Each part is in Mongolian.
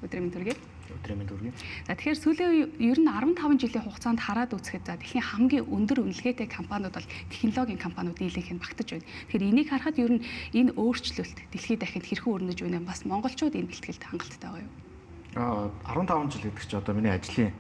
Өдрийн мэнд хүргэе. Өдрийн мэнд хүргэе. За, тэгэхээр сүүлийн үе ер нь 15 жилийн хугацаанд хараад үзэхэд, за, дэлхийн хамгийн өндөр үнэлгээтэй компаниуд бол технологийн компаниуд дийлэнх нь багтаж байна. Тэгэхээр энийг харахад ер нь энэ өөрчлөлт дэлхийд дахинд хэрхэн өрнөж байна? Бас монголчууд энэ бэлтгэлд хангалттай байгаа юу? 15 жил гэдэг чинь одоо миний ажлын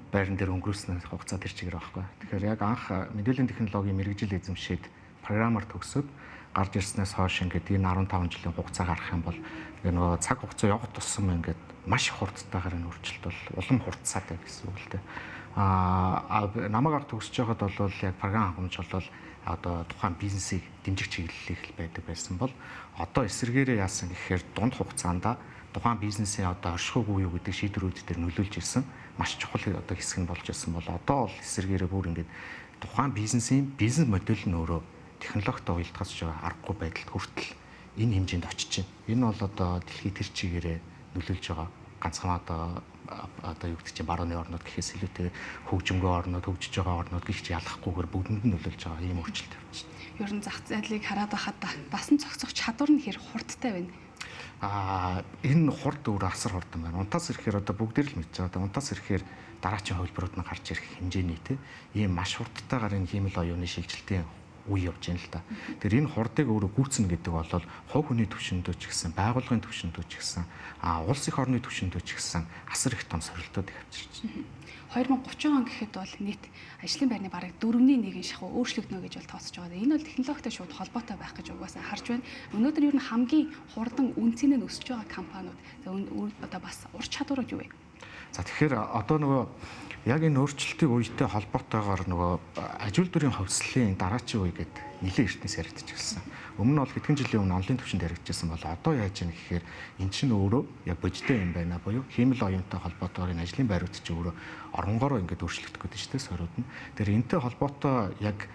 байран дээр өнгөрөөсөн хугацаа тэр чигээр байхгүй. Тэгэхээр яг анх мэдээллийн технологийн мэргэжил эзэмшээд, програмаар төгсөөд гарч ирснээс хойш ингээд энэ 15 жилийн хугацаа гарах юм бол ингээ нөгөө цаг хугацаа явах тусам ингээд маш их хурдтайгаар энэ өөрчлөлт бол улам хурдсаад байна гэсэн үг л дээ. Намайг анх төгсөж байхад бол яг програм хангамж бол одоо тухайн бизнесийг дэмжих чиглэлийг л байдаг байсан бол одоо эсрэгээрээ яасан гэхээр дунд хугацаанд тухайн бизнесийн одоо оршихуйгүй юу гэдэг шийдвэрүүд дээр нөлөөлж ирсэн маш чухал одоо хэсэг нь болж ирсэн бол одоо бол эсрэгээрээ бүр ингээд тухайн бизнесийн бизнес модель нь өөрөө технологитой уялдахаас ч аргагүй байдалд хүртэл энэ хэмжээнд очиж байна. Энэ бол одоо дэлхийд тэр чигээрээ нөлөөлж байгаа ганцхан одоо юу гэдэг чинь барууны орнууд гэхээс илүүтэй хөгжимгүй орнууд, хөгжиж байгаа орнууд гихч ялахгүйгээр бүгдэнд нь нөлөөлж байгаа ийм өөрчлөлт явж байна. Ер нь зах зээлийг хараад байхад дасан зохицох чадвар нь хэр хурдтай байна? Энэ хурд өөр асар хурдан байна. Унтаас ирэхээр одоо бүгдээр л мэдж байгаа. Унтаас ирэхээр дараачийн хувилбарууд нь гарч ирэх хэмжээний те ийм маш хурдтайгаар энэ хиймэл оюуны шилжилтийн үе явж байна л да. Тэр энэ хурдыг өөрөө гүйцэнэ гэдэг бол хувь хүний түвшиндөө ч гэсэн, байгууллагын түвшиндөө ч гэсэн, улс их орны түвшиндөө ч гэсэн асар их том сорилтуудыг авчирч байна. 2030 он гэхэд бол нийт ажлын байрны бараг 4.1 шахуу өөрчлөгдөнө гэж бол тооцож байгаа. Энэ бол технологитой шууд холбоотой байх гэж угаасаа харж байна. Өнөөдөр ер нь хамгийн хурдан үнэ цэнэ нь өсөж байгаа компаниуд, за, одоо бас ур чадварууд юу вэ? За, тэгэхээр одоо нөгөө яг энэ өөрчлөлтийн үетэй холбоотойгоор нөгөө аж үйлдвэрийн хувьслалын дараачийн үе гэдэг нэлээд эртнээс яригдчих эхэлсэн. Өмнө нь бол хэдхэн жилийн өмнө онлын түвшинд яригдчихсан бол одоо яаж юм гэхээр эн чинь өөрөө яг бодиттой юм байна буюу хиймэл оюунтай холбоотойгоор энэ ажлын байрууд чинь өөрөө оронгороо ингээд өөрчлөгдөх гэдэг чинь сорууд нь. Тэр энэтэй холбоотой яг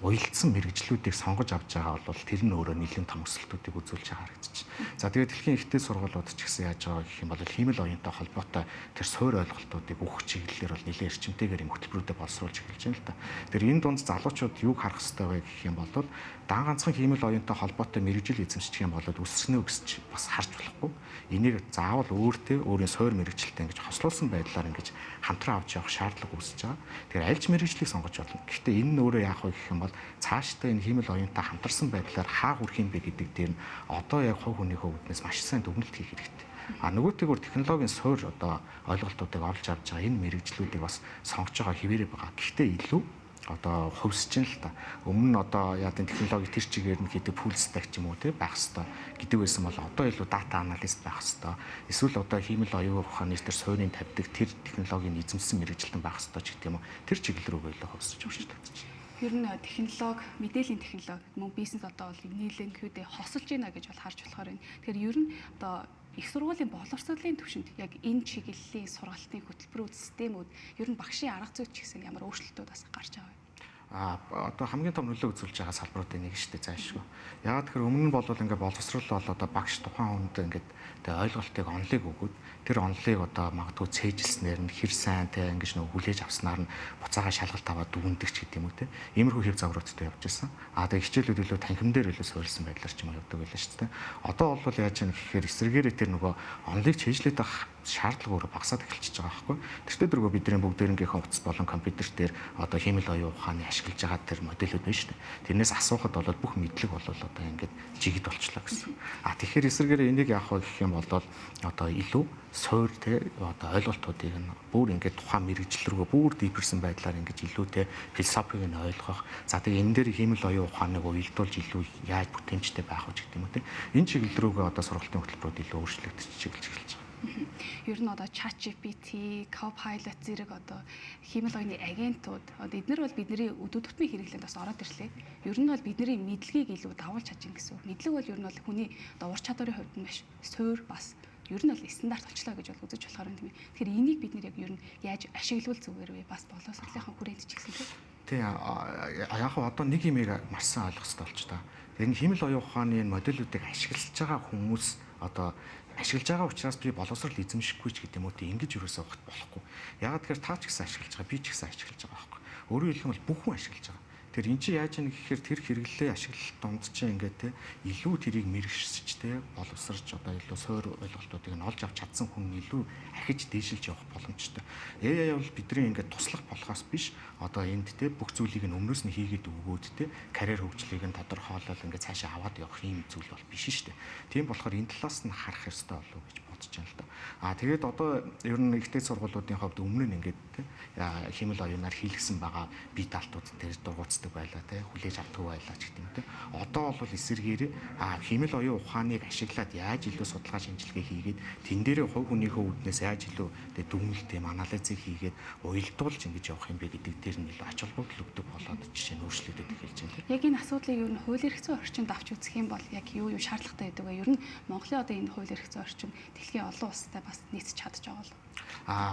уялдсан мэргэжлүүдийг сонгож авч байгаа бол тэр нь өөрөө нэлээн том өсөлтүүдийг үзүүлж байгаа харагдчих. За, тэгээд дэлхийн ихтэй сургуулиуд ч гэсэн яаж байгаа гэх юм бол хиймэл оюунтай холбоотой тэр суур ойлголтуудыг өгөх чиглэлээр бол нэлээн эрчимтэйгээр юм хөтөлбөрүүдэд боловсруулж эхэлж байна л та. Тэр энэ дунд залуучууд юуг харах ёстой вэ гэх юм бол дан ганцхан хиймэл оюунтай холбоотой мэргэжил эзэмшчих юм бол өсснөө гэж бас харж болохгүй. Энийг заавал өөртөө өөрийн суур мэргэжилтэй ингэж хослуулсан байдлаар ингэж хамтран авч явах шаардлага үүсэж байгаа. Тэгэхээр аль ч мэргэжлийг сонгож болно. Гэхдээ энэ нь өөрөө яах вэ гэх юм бол цаашдаа энэ хиймэл оюунтай хамтарсан байдлаар хаа хүрэх юм бэ гэдэг дээр нь одоо яг хувь хүнийхээ үүднээс маш сайн дүгнэлт хийх хэрэгтэй. А нөгөөтэйгүр технологийн суур одоо ойлголтуудыг олж авч байгаа энэ мэргэжлүүдийг бас сонгож байгаа хэвээрээ байгаа. Гэхдээ илүү одоо хувьсж нь л та. Өмнө нь одоо яа гэм технологи тэр чигээр нь хийдэг full stack ч юм уу те байх хэвээр гэдэг байсан бол одоо илүү data analyst байх хэвээр. Эсвэл одоо хиймэл оюун ухааны тэр суурийг тавьдаг тэр технологиг эзэмсэн мэргэжилтэн байх хэвээр ч гэдэг юм уу. Тэр чиглэл рүүгээ илүү хувьсж өөрчлөгдөж байна. Ер нь технологи, мэдээллийн технологи мөн бизнес одоо бол нийлэнхүйдээ хосолж байна гэж бол харж болохоор байна. Тэгэхээр ер нь одоо их сургуулийн боловсролын түвшинд яг энэ чиглэлийн сургалтын хөтөлбөрүүд, системүүд, ер нь багшийн арга зүйч гэсэн ямар өөрчлөлтүүд бас гарч байгаа вэ? Одоо хамгийн том нөлөө үзүүлж байгаа салбаруудын нэг шүү дээ, зайлшгүй. Яагаад тэгэхээр өмнө нь бол ингээд боловсрол бол одоо багш тухайн хүнд ингээд тэгээ ойлголтыг, онолыг өгөөд тэр онолыг одоо магадгүй цээжилснээр нь хэр сайн те ингэж нөгөө хүлээж авснаар нь буцаага шалгалт аваад дүгнэдэг ч гэдэг юм уу те. Иймэрхүү хэв загваруудтай явж ирсэн. Тэгээ хичээлүүд илүү танхим дээр илүү суурилсан байдлаар ч юм уу явдаг байлаа шүү дээ. Одоо бол яаж юм гэхээр эсрэгээрээ тэр нөгөө онолыг цээжлээд авах шаардлага өөрөө багасаад эхэлчихэж байгаа байхгүй. Тэртээ дөргөө бидний бүгдээрнгийнхээ утас болон компьютер дээр одоо хиймэл оюун ухааны ашиглаж байгаа тэр модельүүд байна шүү дээ. Тэрнээс асуухад бол бүх мэдлэг бол одоо ингээд жигд болчлоо гэсэн. Тэгэхээр эсрэгээр энийг яах вэ гэх юм бол одоо илүү суур те одоо ойлголтуудыг нь бүр ингээд тухайн мэргэжил рүүгээ бүр deeper сэн байдлаар ингэж илүү те философиг нь ойлгох. За, тэгээ энэ дээр хиймэл оюун ухааныг уялдуулж илүү яаж бүтээмжтэй байх вэ гэдэг юм уу те. Энэ чиглэл рүүгээ одоо сургалтын хөтөлбөрүүд илүү өөрчлөгдөж чиглэж эхэлж байгаа. Ер нь одоо ChatGPT, Copilot зэрэг одоо хиймэл оюуны агентууд одоо эднэр бол бидний өдөр тутмын хэрэглээнд бас ороод ирлээ. Ер нь бол бидний мэдлэгийг илүү дагуулж чадж гин гэсэн үг. Мэдлэг бол ер нь бол хүний одоо ур чадварын хувьд маш суур, бас ер нь бол стандарт болчлоо гэж бол үзэж болохоор юм тийм ээ. Тэгэхээр энийг бид нэр яг ер нь яаж ашиглавал зүгээр вэ? Бас боловсролынхаа хүрээнд ч гэсэн тийм. Тий, яг одоо нэг юм маш сайн ойлгох хэрэгтэй болч та. Тэр энэ хиймэл оюун ухааны энэ модельүүдийг ашиглаж байгаа хүмүүс одоо ашиглаж байгаа учраас би боловсрол эзэмшихгүй ч гэдэг юм уу тий, ингэж юусоо ухт болохгүй. Яагаад тэгэхээр та ч гэсэн ашиглаж байгаа, би ч гэсэн ашиглаж байгаа байхгүй. Өөрөөр хэлэх юм бол бүх хүн ашиглаж байгаа. Тэр эн чинь яаж ийн гэхээр тэр хэрэглээ ашиглалт дунд чинь ингээд те илүү тэрийг мэрэгшиж те боловсрч одоо илүү суур ойлголтуудыг нь олж авч чадсан хүн илүү ахиж дээшилж явах боломжтой. AI бол бидний ингээд туслах болохоос биш одоо энд те бүх зүйлийг нь өмнөөс нь хийгээд өгөөд те карьер хөгжлийг нь тодорхойлол ингээд цаашаа аваад явах юм зүйл бол биш шүү дээ. Тийм болохоор энэ талаас нь харах ёстой болов уу гэж бодож байна л да. Аа тэгээд одоо ер нь ихтэй сургуулиудын хувьд өмнө нь ингээд те хиймэл оюунаар хийлгсэн байгаа бие даалтууд дээр дургуутдаг байлаа те хүлээж авдаг байлаа ч гэдэг юм те. Одоо бол эсэргээр хиймэл оюун ухааныг ашиглаад яаж илүү судалгаа шинжилгээ хийгээд тэн дээрээ хувь хүнийхээ үүднээс яаж илүү дүгнэлт юм анализыг хийгээд уялдуулж ингэж явах юм бэ гэдэг дээр нь илүү ач холбогдол өгдөг болоод жишээ нь өөрчлөгдөд эхэлж байна те. Яг энэ асуудлыг ер нь хууль эрх зүйн орчинд авч үзэх юм бол яг юу юу шаардлагатай байдаг вэ? Ер нь Монголын одоо энэ хууль эрх зүйн орчин дэлхийн олон улстай бас нийцэж чадж байгаа л.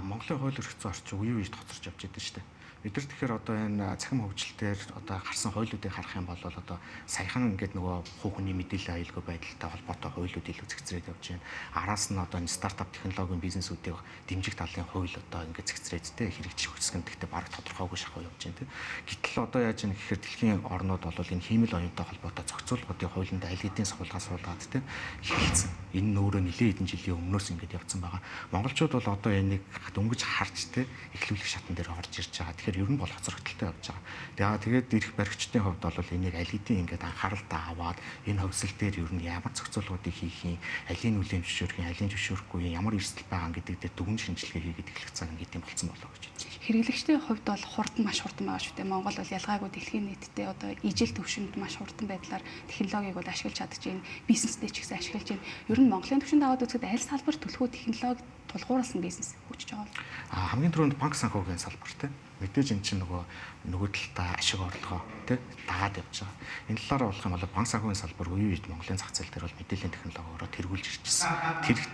Монголын хууль эрх зүйн орчин үе үе хоцорч явж байдаг шүү дээ. Бид нар тэгэхээр одоо энэ цахим хөгжилтээр одоо гарсан хуулиудыг харах юм бол одоо саяхан ингээд нөгөө хувь хүний мэдээллийн аюулгүй байдалтай холбоотой хуулиуд илүү зэгцрээд явж байна. Араас нь одоо энэ стартап технологийн бизнесүүдийг дэмжих талын хууль одоо ингээд зэгцрээд тэ хэрэгжих хэсэг нь гэхдээ бараг тодорхойгүй шахуу явж байна тэ. Гэтэл одоо яаж юм гэхээр дэлхийн орнууд бол энэ хиймэл оюунтай холбоотой зохицуулгуудын хуулинд аль хэдийн судалгаа суулгаад тэ эхэлсэн. Энэ нь өөрөө нэлээд хэдэн жилийн өмнөөс ингээд явцсан байгаа. Монголчууд бол одоо энийг дөнгөж харж тэ эхлүүлэх шатан дээр орж ирж байгаа. Тэгэхээр ер нь бол хоцрогдолтой явж байгаа. Тэгээд ирэх баригчдын хувьд бол энийг аль хэдийн ингээд анхааралтай аваад энэ хөвсөл дээр ер нь ямар зохицуулгуудыг хийх юм, алийн хүлээн зөвшөөрөх юм, алийн зөвшөөрөхгүй юм, ямар эрсдэл байгаа гэдэг дээр дүгнэн шинжилгээ хийгээд эхлэх цаг ингээд юм болцсон болоо гэж бодсон. Хэрэглэгчдийн хувьд бол хурдан маш хурдан байгаа шүү дээ. Монгол бол ялгаагүй дэлхийн нийтдээ одоо ижил төвшөнд маш хурдан байдлаар технологиг бол ашиглаж чадж байна. Бизнестэй ч гэсэн ашиглаж байна. Ер нь Монголын төвшөнд аваад үзэхэд аль салбар түлхүү технологи тулгуурласан бизнес хөгжиж байгаа бол? Хамгийн түрүүнд банк санхүүгийн салбар те. Мэдээж эн чинь нөгөө талдаа ашиг орлогоо те дагаад явж байгаа. Энэ талаараа болох юм бол банк санхүүгийн салбар үе үед Монголын зах зээл дээр бол мэдээллийн технологиороо тэргүүлж ирчихсэн.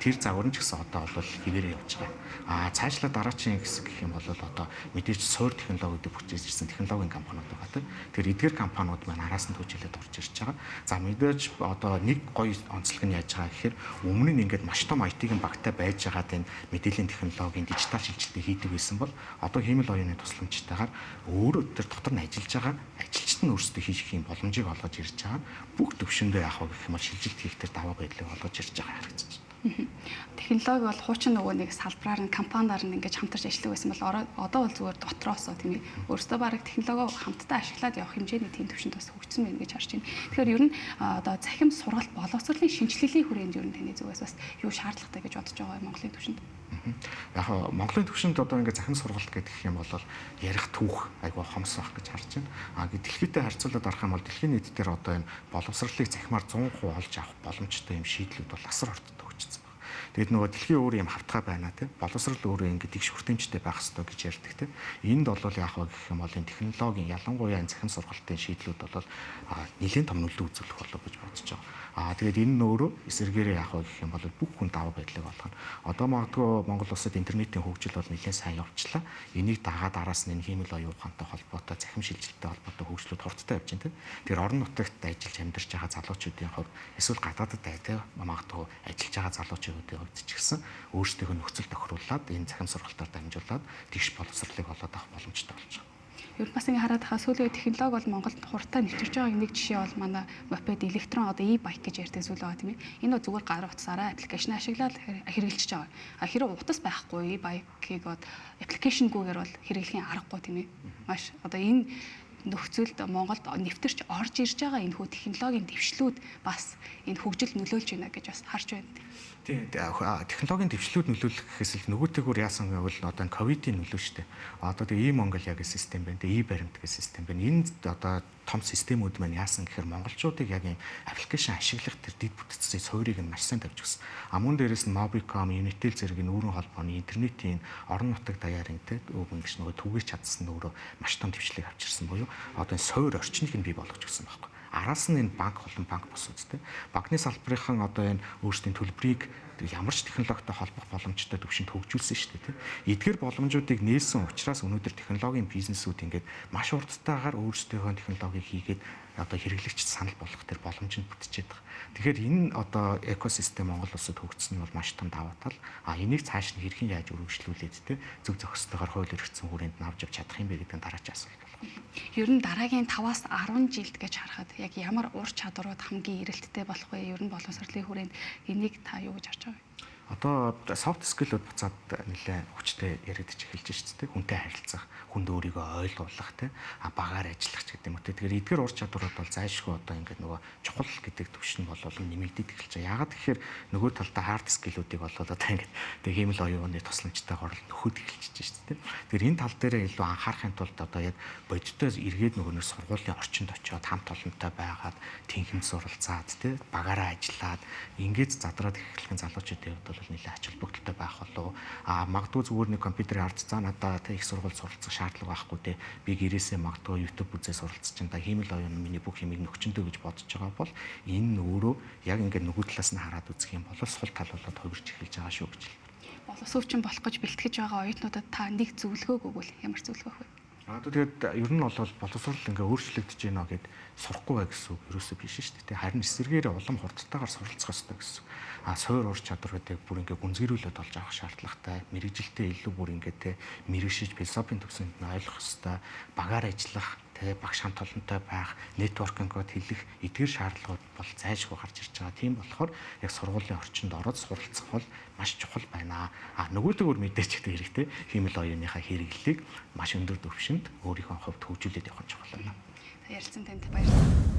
Тэр загвар нь ч гэсэн одоо бол хэвээрээ явж байгаа. Цаашлаа дараачийн хэсэг гэх юм бол одоо мэдээж суур технологиудыг бүтээж ирсэн технологийн компаниуд байгаа те. Тэр эдгээр компаниуд маань араас нь түжилээд орж ирж байгаа. За мэдээж одоо нэг гоё онцлог нь яаж байгаа гэхээр өмнө нь ингээд маш том IT-ийн багтай байж байгаад энэ мэдээллийн технологийн дижитал шилжилтийг хийдэг байсан бол одоо хиймэл оюуны тусламжтайгаар өөрөө тэр дотор нь ажиллаж байгаа ажилчид нь өөрсдөө хийх юм боломжийг олгож ирж байгаа. Бүх төвшөндөө яах вэ гэх юм бол шилжилт хийх тэр даваа байдлыг олгож ирж байгаа харагдаж байна. Технологи бол хуучин нөгөө нэг салбараар нь компаниар нь ингэж хамтарч ажилладаг байсан бол одоо бол зүгээр дотроосоо тийм ээ өөрсдөө бараг технологи хамтдаа ашиглаад явах хэмжээний тийм төвшөнд бас хөгжсөн байна гэж харж байна. Тэгэхээр ер нь одоо цахим сургалт боловсролын шинжилгээний хүрээнд ер нь таны зүгээс бас юу шаардлагатай гэж бодож байгаа юм Монголын төвшөнд? Яг Монголын төвшөнд одоо ингээд цахим сургалт гэдэг юм бол ярих түүх айгүй хомс байх гэж харж байна. Дэлхийдээ харьцуулаад харах юм бол дэлхийн нийт дээр одоо энэ боловсролыг цахимаар 100% олж авах боломжтой юм шийдлүүд бол асар хурдтай хөгжсөн. Тэгээд нөгөө дэлхийн өөр юм хавтгай байна те. Боловсрол өөрөө ингээд их хүртээмжтэй байх ёстой гэж ярьдаг те. Энд бол яах вэ гэх юм бол энэ технологийн ялангуяа энэ цахим сургалтын шийдлүүд бол нэлээд том нөлөө үзүүлэх болов гэж бодож байгаа. Тэгээд энэ нь өөрөө эсэргээрээ яах вэ гэх юм бол бүх хүн даваа байдлыг олгоно. Одоо магадгүй Монгол улсад интернетийн хөгжил бол нэлээд сайн явчлаа. Энийг дагаад араас нь энэ хиймэл оюун ухаантай холбоотой цахим шилжилттэй холбоотой хөгжлүүд хурдтай явж байна те. Тэр орон нутагт ажиллаж амьдарч байгаа залуучуудын хувьд эсвэл гадаадд те магадгүй ажиллаж байгаа залуучуудын хувьд ч гэсэн өөрсдийнхөө нөхцөл тохируулаад энэ цахим сургалтаар дамжуулаад тэгш боловсролыг олоод авах боломжтой болж байгаа. Ер нь бас ингэ хараад хаа сүүлийн үед технологи бол Монголд хурдтай нэвтэрч байгааг нэг жишээ бол манай мопед электрон одоо e-bike гэж ярьдаг зүйл байгаа тийм ээ. Энэ бол зүгээр гар утсаараа аппликейшн ашиглаад хэрэглэж байгаа. А хэрэг утас байхгүй e-bike-ийг бол аппликейшнгүйгээр бол хэрэглэхийн аргагүй тийм ээ. Маш одоо энэ нөхцөлд Монголд нэвтэрч орж ирж байгаа энэ хүү технологийн дэвшлүүд бас энэ хөгжил нөлөөлж байна гэж бас харж байна. Тийм, технологийн дэвшлүүд нөлөөлөх гэхээс л нөгөөтэйгүр яасан гэвэл одоо энэ ковидын нөлөө шүү дээ. Одоо тэгээ e-Монгол яг систем байна, тэгээ e-баримт гэх систем байна. Энэ одоо том системүүд маань яасан гэхээр монголчуудыг яг ийм аппликейшн ашиглах тэр дэд бүтцийн суурийг нь маш сайн тавьж өгсөн. А мөн дээрээс нь Mobicom, Unitel зэрэг нүүрэн холбооны интернетийн орон нутаг даяарын тэ өвгөн гэж нөгөө түгээж чадсан нь өөрөө маш том дэвшлийг авчирсан буюу одоо энэ суур орчныг нь бий болгож өгсөн байхгүй. Араас нь энэ банк болон банк бусууд те. Банкны салбарын одоо энэ өөрсдийн төлбөрийг ямар ч технологитой холбох боломжтой төвшөнд хөгжүүлсэн шүү дээ, те. Эдгээр боломжуудыг нээсэн учраас өнөөдөр технологийн бизнесүүд ингээд маш хурдтайгаар өөрсдийнхөө технологиг хийгээд одоо хэрэглэгч санал болгох тэр боломж нь бүтчихэд байгаа. Тэгэхээр энэ одоо экосистем Монгол улсад хөгжсөн нь бол маш том давуу тал. А энийг цааш нь хэрхэн яаж өргөжлүүлээд те зөв зохистойгоор хууль эрх зүйн хүрээнд нь авч явж чадах юм бэ гэдэг нь дараагийн асуулт болох. Ер нь дараагийн 5-аас 10 жилд гэж харахад яг ямар ур чадварууд хамгийн эрэлттэй болох вэ? Ер нь боловсролын хүрээнд энийг та юу гэж харж байгаа вэ? Одоо soft skill-үүд буцаад нэлээ хүчтэй яригдчих эхэлж шүү дээ. Хүнтэй харилцах, хүнд өөрийгөө ойлгуулах те, а багаар ажиллах ч гэдэг юм уу те. Тэгэхээр эдгээр ур чадварууд бол зайлшгүй одоо ингээд нөгөө чухал гэдэг түвшин бол нэмэгдээд эхэлж байгаа. Яагаад тэгэхээр нөгөө талдаа hard skill-үүдийг бол одоо ингээд тэг хиймэл оюуны тусламжтайгаар л нөхөд эхэлж шүү дээ. Тэгэхээр энэ тал дээрээ илүү анхаарахын тулд одоо яг бодиттой эргээд нөгөө нэг сургуулийн орчинд очиод хамт олонтой байгаад тэнхимд суралцаад те, багаараа ажиллаад ингээд задраад эхлэх нь залуучуудын хувьд бол нэлээд ач холбогдолтой байх болов. А магадгүй зүгээр нэг компьютерийн ард за надаа тэ их сургууль суралцах шаардлага байхгүй те, би гэрээсээ магадгүй YouTube үзээ суралцчих чинь та хиймэл оюун миний бүх юмыг нөхчөндөө гэж бодож байгаа бол энэ нь өөрөө яг ингээд нөгөө талаас нь хараад үзэх юм бол сул тал болоод хувирч эхэлж байгаа шүү гэж хэлмээр. Боловсрууччин болох гэж бэлтгэж байгаа оюутнуудад та нэг зөвлөгөөг өгвөл ямар зөвлөгөө өгөх вэ? Одоо тэгээд ер нь бол боловсрол ингээ өөрчлөгдөж байна гэд сурахгүй бай гэсэн үг ерөөсөө биш шүү дээ. Харин эсэргээрээ улам хурдтайгаар суралцах ёстой гэсэн. А суур ур чадваруудыг бүр ингээ гүнзгийрүүлээд олж авах шаардлагатай. Мэргэжилтээ илүү бүр ингээ те мэрэгшиж философийн төвсөнд нь ойлгох ёстой. Багаар ажиллах, те багш хамт олонтой байх, нэтворкингод хэлэх эдгээр шаардлагууд бол зайлшгүй гарч ирж байгаа. Тийм болохоор яг сургуулийн орчинд ороод суралцах бол маш чухал байна. А нөгөөдөөр мэдээч гэдэг хэрэгтэй. Хиймэл оюуныхаа хэрэглэлийг маш өндөр түвшинд өөрийнхөө хувьд хөгжүүлээд явах нь чухал байна. Ярилцсан танд баярлалаа.